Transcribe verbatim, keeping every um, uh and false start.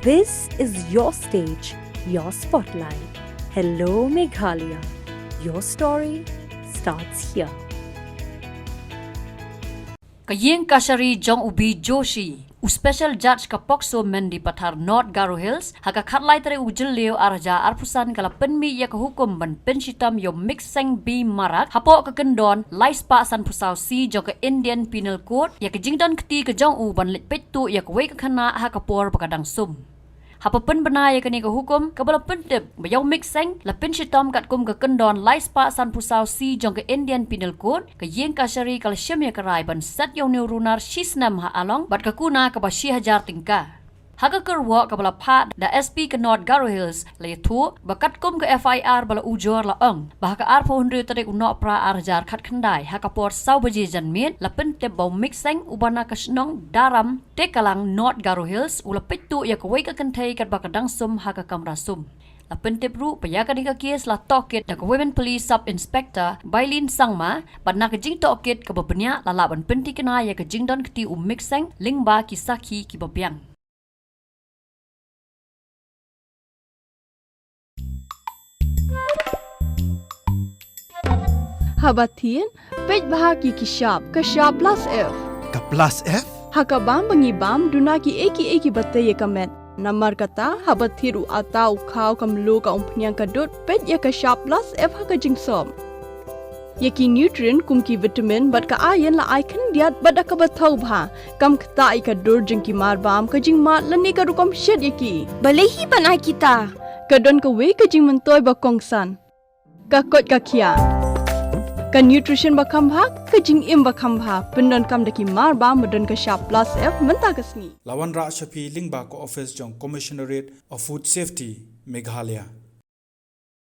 This is your stage, your spotlight. Hello, Meghalaya. Your story starts here. Ka ïing kashari jong u B Joshi, u special judge ka POCSO Mendipathar North Garo Hills, ha ka khatlai tarik u Jylliew arhajar arphew san ka la pynmih ïa ka hukum ban pynshitom ïa u Mikseng B Marak hapoh ka kyndon lai spah sanphew saw C jong ka Indian Penal Code, ïa ka jingdon kti ka jong u ban leit peit tuh ïa kawei ka khynnah ha ka por ba ka dang sum. Haba pynbna ïa kane ka hukum, kaba la pyntip ba ïa u Mikseng la pynshitom katkum ka kyndon lai spah sanphew saw C jong ka Indian Penal Code, ka ïing kashari ka la shim ïa ka rai ban set ïa une u runar shi snem ha along bad ka kuna kaba shi hajar tyngka. Ha ka kyrwoh kaba la phah da S P ka North Garo Hills, la ïathuh ba katkum ka F I R ba la ujor la ong ba ha ka arphew hynriew tarik u Nohprah arhajar khatkhyndai ha ka por saw baje janmiet la pyntip ba u Mikseng uba na ka shnong Daram Tekalang, North Garo Hills, u la peit tuh ïa kawei ka kynthei katba ka dang sum ha ka kamra sum. La pyntip ruh ba ïa kane ka kes la tohkit da ka Women Police Sub Inspector Bailin Sangma, bad na ka jingtohkit kaba bniah la lah ban pynthikna ïa ka jingdon kti u Mikseng lyngba ki sakhi kiba biang. Haba thied, peit bha ki ki shap, ka shap plus F. Ka plus F? Ha ka bam ba ngi bam, duna ki ei ki ei kiba tei ïa ka met. Namar kata, haba thied u atta, u khaw, ka mluh, ka umphniang, ka dud, peit ïa ka shap plus F ha ka jingsop. Ïa ki nutrient kum ki vitamin bad ka iron la ai khyndiat bad da kaba thaw bha. Kam ktah ïa ka dur jong ki mar bam, ka jingmad lane ka rukom shet ïa ki. Balei hi ban ai kita? Ka don kawei ka jingmyntoi ba kongsan. Ka koit ka khiah. Ka nutrition ba kham bha, ka jingim ba kham bha. Pyndonkam da ki mar bam ba don ka shap plus F mynta ka sngi. La wanrah sha phi lyngba ka office jong Commissionerate of Food Safety, Meghalaya.